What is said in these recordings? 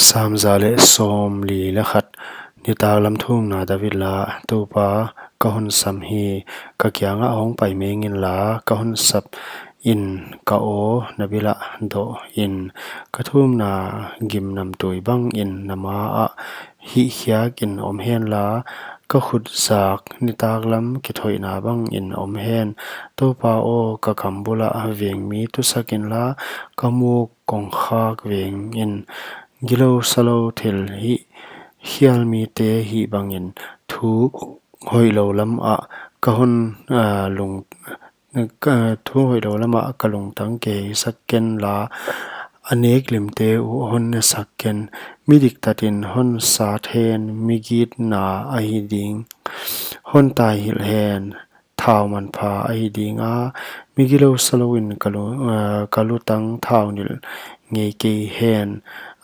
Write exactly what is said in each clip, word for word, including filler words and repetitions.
Sam za leh sawmli leh khat. Nitaklam thumna David la. Toupa, ka hon sam hi, ka kiangah hong pai meng inla, ka hon sap in, ka aw na bil ah doh in. Ka thumna gimnamtui bangin na ma ah hihkhiak in om henla, ka khut zak nitaklam kithoihna bangin om hen. Toupa aw, ka kam bul ah vengmi tusak inla, ka muk kongkhak vengin. Gilou salou thil hihkhial mite hih bangin, thu hoihlou lam ah ka hon, ah, lung, ka, thu hoihlou lam ah ka lungtang kiheisak kenla, a nek limte uh hon nesak ken. Mi diktatin hon sat hen, mi gitna ahi ding, hon taihilh hen, thau manpha ahi dinga. Mi gilou salouin ka lu-, ah, ka lutang thau nilh ngei kei hen.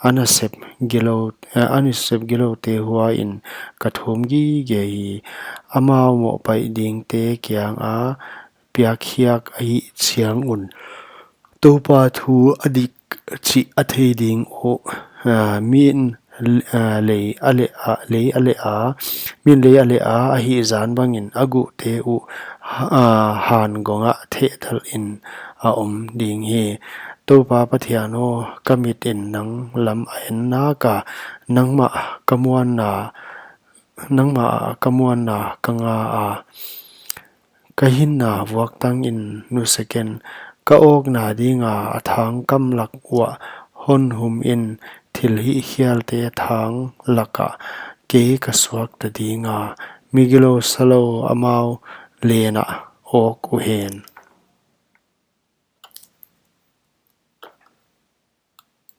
A nasep gilou, ah, a nasep giloute huaiin ka thum gige hi. Amau mohpaih dingte kianga piakkhiak ahih chiang un, Toupa thu a dik chih a thei ding uh. Ah, min, ah, lei a leh a, lei a leh a, min lei a leh a, ahih zan bangin a guhte uh, ah, han gongah thehdalh in a om ding hi. Toupa Pathian aw, ka mitin nang lam a en naka, nangmah ka muanna, nangmah ka muanna ka nga a. Ka hinna vuaktangin nusia ken, ka awkna dinga a thangkam lak uah hon humin, thil hihkhialte thang lakah kei ka suakta dinga, mi gilou salou amau lenah awk uhen.